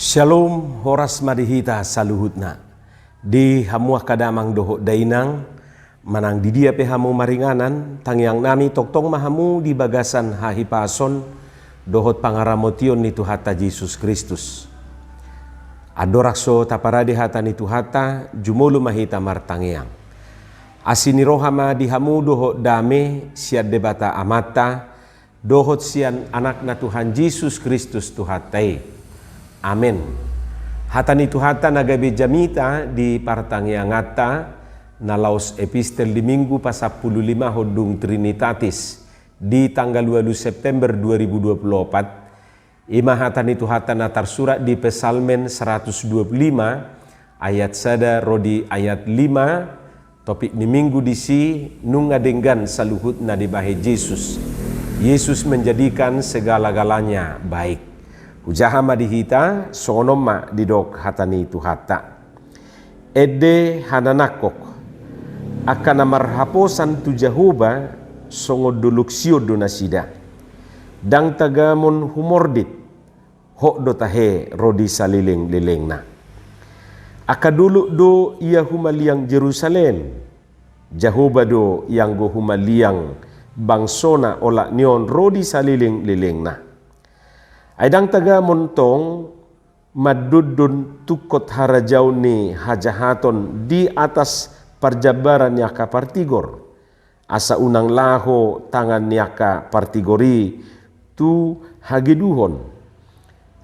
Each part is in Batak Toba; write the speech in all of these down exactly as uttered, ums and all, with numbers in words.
Syalom, horas ma di hita saluhutna. Di hamu angka damang dohot dainang, manang di dia pe hamu maringanan, tangiang nami tongtong ma hamu di bagasan hahipason dohot pangaramotion ni Tuhanta Jesus Kristus. Andorang so taparade hata ni Tuhanta, jumolo ma hita martangiang. Asi ni roha ma di hamu dohot dame sian Debata Amanta, dohot sian Anakna Tuhan Jesus Kristus Tuhanta i. Amen. Hata ni Tuhanta na gabe jamita di partangianganta, na laos epistel di Minggu pasampulu lima hondung Trinitatis, di tanggal ualu September dua ribu dua puluh opat, i ma hata ni Tuhanta na tarsurat di Psalmen seratus dua puluh lima, ayat sada ro di ayat lima, topik ni Minggu disi, nunga denggan saluhutna dibahen Jesus. Yesus menjadikan segala-galanya baik. Hujaha ma di hita, songon on ma didok hata ni Tuhanta. Ende hananangkok, angka na marhaposan tu Jahowa songon dolok Sion do nasida. Ndang tagamon humordit, hot do tahe ro di saleleng-lelengna. Angka dolok do ia humaliang Jerusalem, Jahowa do ianggo humaliang bangsona olat ni on ro di saleleng-lelengna. Ai ndang tagamon tong mandondon tungkot harajaon ni hajahaton di atas parjambaran ni angka partigor, asa unang laho tangan ni angka partigor i tu hageduhon.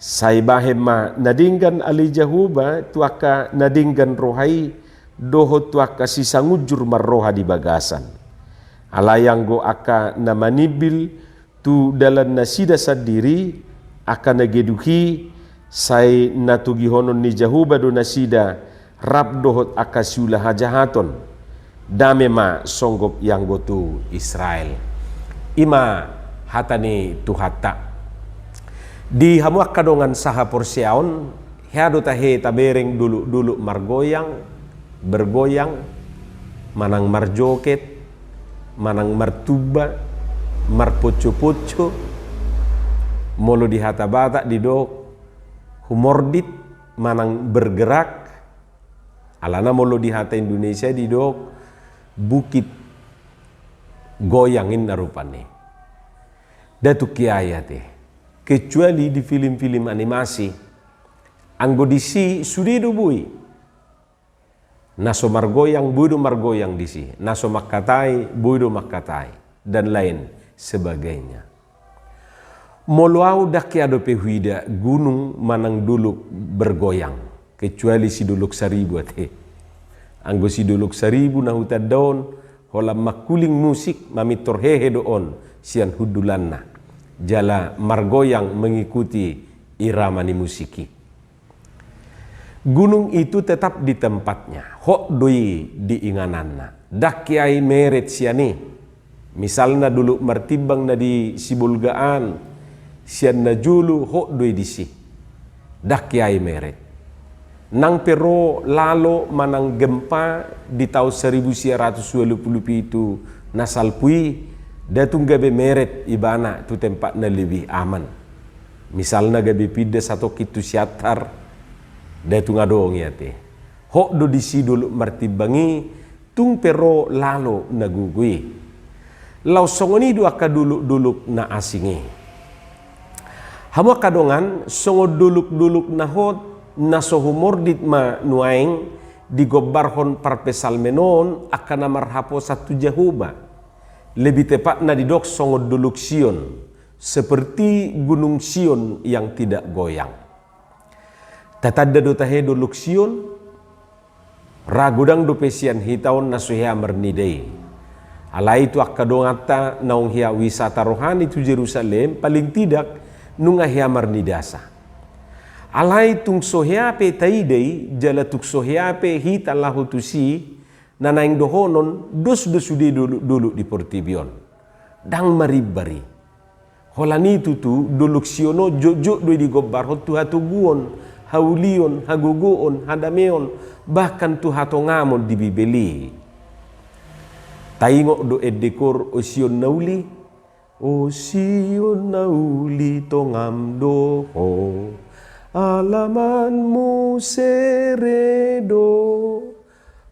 Sai bahen ma na denggan ale Jahowa tu angka na denggan roha i, dohot tu angka sisangunjur marroha di bagasan. Alai anggo angka na manimbil tu dalannasida sandiri, angka na geduk i, sai na togihonon ni Jahowa do nasida, rap dohot angka siula hajahaton. Dame ma songgop ianggo tu Israel. I ma hata ni Tuhanta. Di hamu angka dongan sahaporseaon, hea do tahe tabereng dolok-dolok margoyang, bergoyang, manang marjoket, manang martumba, marponco-ponco, molo di hata Batak didok humordit, manang bergerak, alana molo di hata Indonesia didok bukit goyang inna rupani. Ndang tung kiai ate, kecuali di film-film animasi. Anggo disi sude do boi. Na so margoyang, boi do margoyang disi. Na so mangkatai, boi do mangkatai. Dan lain sebagainya. Molo au ndang hea dope huida gunung manang dolok bergoyang. Kecuali si Dolok Saribu ate. Anggo si Dolok Saribu na hutanda on, holan mangkuling musik, mamintor hehe do on sian hundulanna. Jala margoyang mengikuti irama ni musik i. Gunung itu tetap di tempatnya, hot do i di ingananna. Ndang hea i meret sian i. Misalna Dolok Martimbang na di Sibolga an, sian na jolo hot do i disi. Ndang hea i meret. Nang pe ro lalo manang gempa di taon saribu sia ratus ualu pulu pitu na salpu i, ndang tung gabe meret ibana tu tempat na lebih aman. Misalna gabe pinda satongkin tu Siantar, ndang tung adong i ate. Hot do disi Dolok Martimbang i, tung pe ro lalo na gogo i. Laos songon i do angka dolok-dolok na asing i. Hamu angka dongan, songon dolok-dolok na hot, na so humordit ma nuaeng digombarhon parpsalmen on angka na marhaposan tu Jahowa. Lebih tepatna didok songon Dolok Sion, seperti Gunung Sion yang tidak goyang. Tatanda do tahe Dolok Sion? Ra godang dope sian hita on na so hea marnida i. Alai tu angka donganta naung hea wisata rohani tu Jerusalem, paling tidak nunga hea marnidasa. Alai tung so hea pe taida i, jala tung so hea pe hita laho tusi, na naeng dohonon, dos do sude dolok-dolok di portibi on. Ndang marimbar i. Holan i tutu, Dolok Sion on jotjot do i digombarhon tu hatoguon, haulion, hagogoon, hadameon, bahkan tu hatongamon di Bibel i. Taingot do ende koor, O Sion na uli, O Sion na uli, tongam do ho. Alamanmu sere do,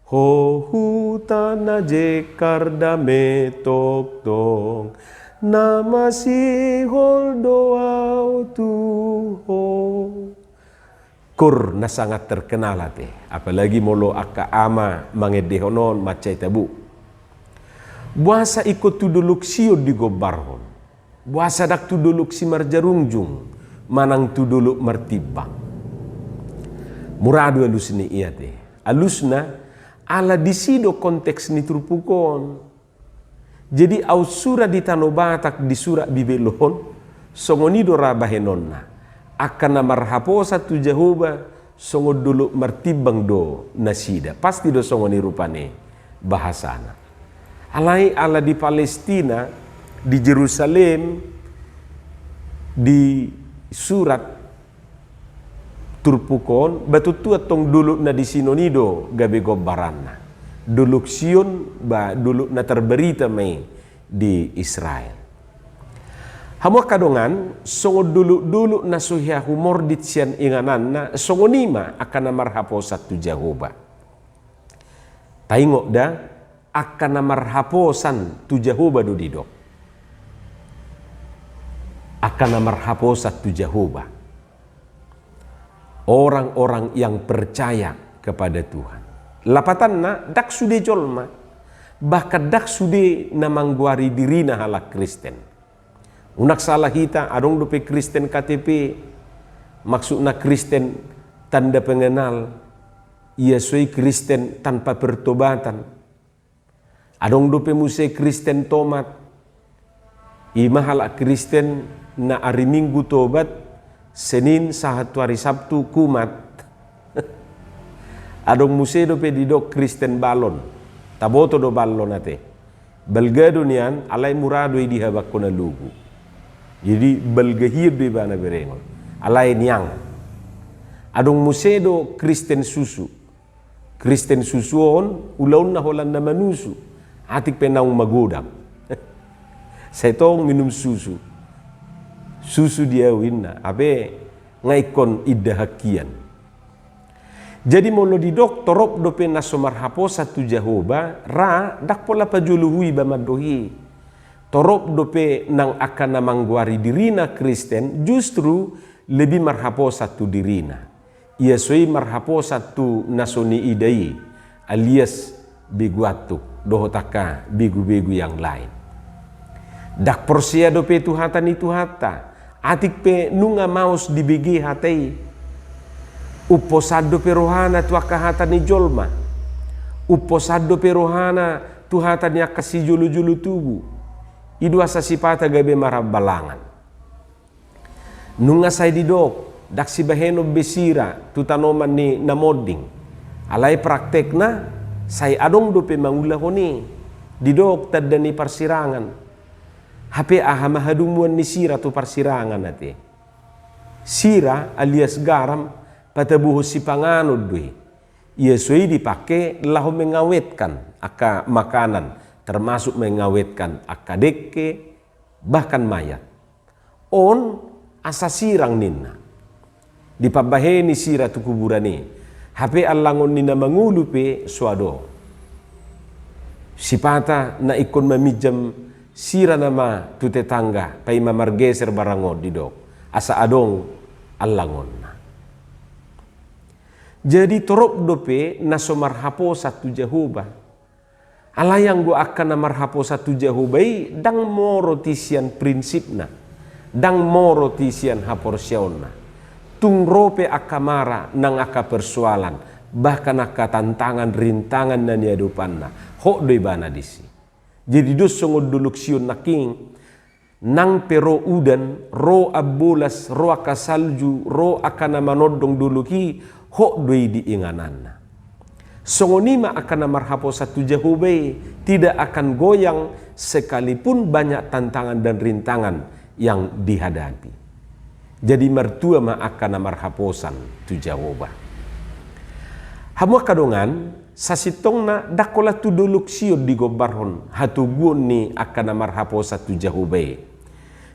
ho huta na jekar dame tongtong, na masihol do au tu ho. Kor na sangat terkenal ate, apalagi molo angka ama mangendehon on mansai tabo. Boasa ingkon tu Dolok Sion digombarhon? Boasa ndang tu Dolok Simarjarungjung manang tu Dolok Martimbang? Mura do alus ni i ate. Alusna, ala disi do konteks ni turpuk on. Jadi aut sura di Tano Batak, di surat Bibel on, songon i do ra bahenonna. Angka na marhaposan tu Jahowa songon Dolok Martimbang do nasida. Pasti do songon i rupani bahasana. Alai ala di Palestina, di Jerusalem, di surat turpuk on, ba tontu antong dolok na disinon i do gabe gombaranna. Dolok Sion, ba dolok na tarbarita ma i di Israel. Hamu angka dongan, songon dolok-dolok na so hea humordit sian ingananna, songon i ma angka na marhaposan tu Jahowa. Taingot da, angka na marhaposan tu Jahowa do didok. Angka na marhaposan tu Jahowa. Orang-orang yang percaya kepada Tuhan. Lapatanna, ndang sude jolma, bahkan ndang sude na manggoari dirina halak Kristen. Unang sala hita, adong dope Kristen K T P, maksudna Kristen tanda pengenal, ia so i Kristen tanpa pertobatan. Adong dope muse Kristen tomat, i ma halak Kristen na ari Minggu tobat, Senin sahat tu ari Sabtu kumat. Adong muse dope didok Kristen balon, taboto do balon ate. Balga do nian, alai mura do i dihabangkon na lugu. Jadi balga hian do ibana berengon. Alai niang. Adong muse do Kristen susu. Kristen susu on, ulaonna holan na manusu. Atik pe naung magodang. Sai tong minum susu. Susu di au inna. Ape nga ingkon indahon hian. Jadi molo didok torop dope na so marhaposan tu Jahowa, ra ndang pola pajolo hu iba mandok i. Torop dope nang angka na manggoari dirina Kristen justru lebih marhaposan tu dirina. Ia so i marhaposan tu na so niida i, alias begu antuk, dohot angka begu-begu yang lain. Ndang porsea dope tu hata ni Tuhanta, atik pe nunga maos dibege hata i. Umposan dope rohana tu angka hata ni jolma. Umposan dope rohana tu hata ni angka sijolo-jolo tubu. I do asa sipata gabe marambalangan. Nunga sai didok, ndang sibahenon be sira tu tanoman ni na monding. Alai praktekna, sai adong dope mangulahon i. Didok tanda ni parsirangan. Hape aha ma hadumuan ni sira tu parsirangan ate? Sira alias garam patabuhon sipanganon do i. Ia so i dipake laho mengawetkan angka makanan, termasuk mengawetkan angka dengke, bahkan mayat. On asa sirang ninna. Dipambahen i sira tu kuburan i. Hape allangon ni na mangolu pe so adong. Sipata na ingkon maminjam sira nama tu tetangga, paima margeser barang on didok. Asa adong allangonna. Jadi torop dope na so marhaposan tu Jahowa. Alai anggo angka na marhaposan tu Jahowa i, ndang morot i sian prinsipna, ndang morot i sian haporseaonna. Tung ro pe angka mara nang angka persoalan, bahkan angka tantangan rintangan na niadopanna, hot do ibana disi. Jadi dos songon Dolok Sion nangkin, nang pe ro udan, ro ambolas, ro angka salju, ro angka na manondong dolok i, hot do i di ingananna. Songon i ma angka na marhaposan tu Jahowa i, tidak akan goyang sekalipun banyak tantangan dan rintangan yang dihadapi. Jadi martua ma angka na marhaposan tu Jahowa. Hamu angka dongan, sasintongna ndang holan tu Dolok Sion digombarhon hatoguon ni angka na marhaposan tu Jahowa i.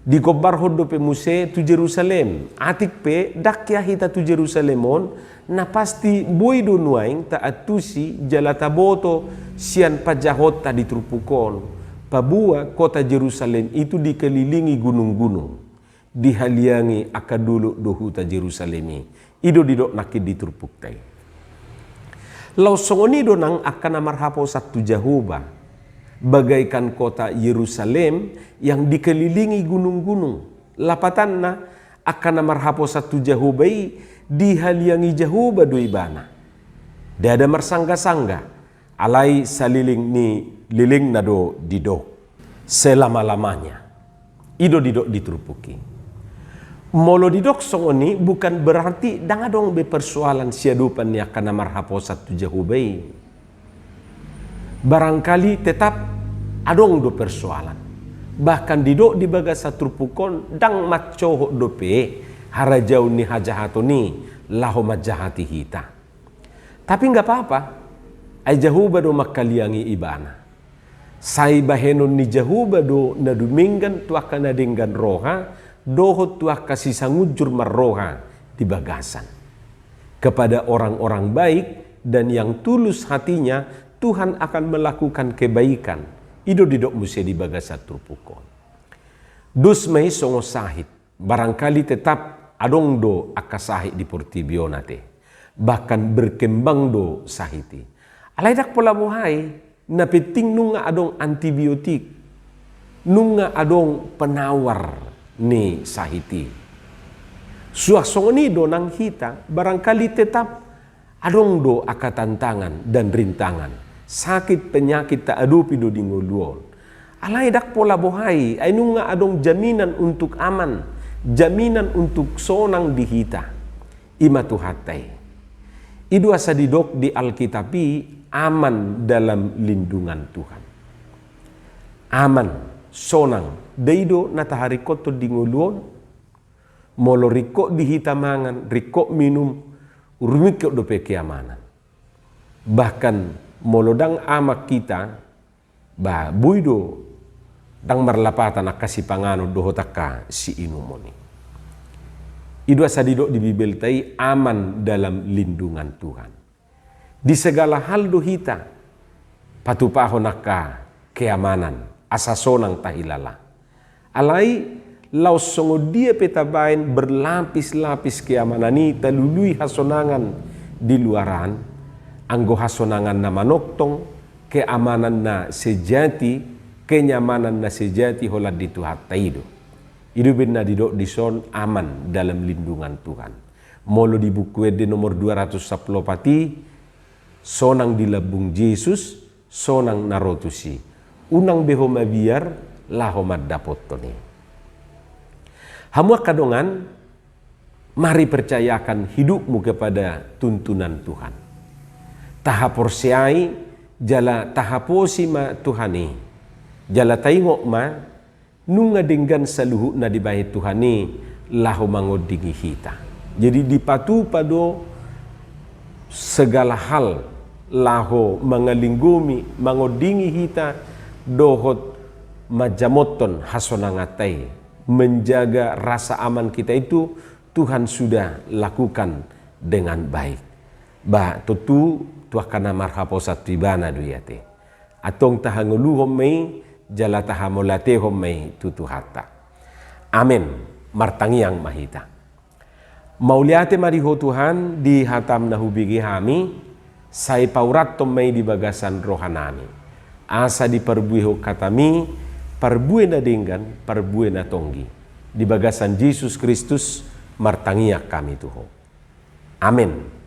Digombarhon dope muse tu Jerusalem. Atik pe ndang hea hita tu Jerusalem on, na pasti boi do nuaeng taantusi jala taboto sian panjahonta di turpuk on. Paboa kota Jerusalem itu dikelilingi gunung-gunung, dihaliangi angka dolok do huta Jerusalem i. I do didok nangkin di turpukta i. Laos songon i do nang angka na marhaposan tu Jahowa, bagaikan kota Yerusalem yang dikelilingi gunung-gunung. Lapatanna, angka na marhaposan tu Jahowa i dihaliangi Jahowa do ibana. Ndada marsangga-sangga, alai saleleng ni lelengna do didok, selama-lamanya. I do didok di turpuk i. Molo didok songon i, bukan berarti ndang adong be persoalan siadopan ni angka na marhaposan tu Jahowa i. Barangkali tetap adong do persoalan. Bahkan didok di bagasan turpuk on, ndang mancohot dope harajaon ni hajahaton i laho manjahati hita. Tapi nggak apa-apa, ai Jahowa do mangkaliangi ibana. Sai bahenon ni Jahowa do na dumenggan tu angka na denggan roha, dohot tu angka sisangunjur marroha di bagasan. Kepada orang-orang baik dan yang tulus hatinya, Tuhan akan melakukan kebaikan. I do didok muse di bagasan turpuk on. Dos ma i songon sahit. Barangkali tetap adong do angka sahit di portibi on ate. Bahkan berkembang do sahit i. Alai ndang pola boha i, na penting nunga adong antibiotik, nunga adong penawar ni sahit i. Suang songon i do nang hita, barangkali tetap adong do angka tantangan dan rintangan, sakit penyakit taadopi do di ngolu on. Alai ndang pola boha i, ai nunga adong jaminan untuk aman, jaminan untuk sonang di hita. I ma Tuhanta i. I do asa didok di Alkitab i, aman dalam lindungan Tuhan. Aman, sonang, nda i do na taharingkothon di ngolu on. Molo ringkot di hita mangan, ringkot minum, rumingkot dope keamanan. Bahkan molo ndang aman hita, ba boi do ndang marlapatan angka sipanganon dohot angka siinumon i. I do asa didok di Bibelta i, aman dalam lindungan Tuhan. Di segala hal do hita patupahon angka keamanan, asa sonang tahilala. Alai, laos songon dia pe tabaen berlapis-lapis keamanan i, talului hasonangan di luaran, anggo hasonangan na manongtong, keamanan na sejati, kenyamanan na sejati holan di Tuhanta i do. I do umbahen na didok dison aman dalam lindungan Tuhan. Molo di Buku Ende nomor dua ratus sampulu opat i, sonang di lambung Jesus, sonang na ro tusi. Unang be ho mabiar laho mandapothon i. Hamu angka dongan, mari percayakan hidupmu kepada tuntunan Tuhan. Tahaporseai jala tahaposi ma Tuhan i. Jala taingot ma, nunga denggan saluhutna dibahen Tuhan i laho mangondingi hita. Jadi dipatupa do segala hal laho mangalinggomi, mangondingi hita dohot manjamothon hasonanganta i. Menjaga rasa aman kita itu Tuhan sudah lakukan dengan baik. Ba, tontu tu angka na marhaposan tu Ibana do i ate. Antong tahangoluhon ma i, jala tahamauliatehon ma i tu Tuhanta. Amen. Martangiang ma hita. Mauliate ma di Ho Tuhan, di hataM na hubege hami, sai paurathon ma i di bagasan rohanami. Asa diparbuehon hataMi, parbue na denggan, parbue na tonggi. Di bagasan Jesus Kristus, martangiang hami tu Ho. Amen.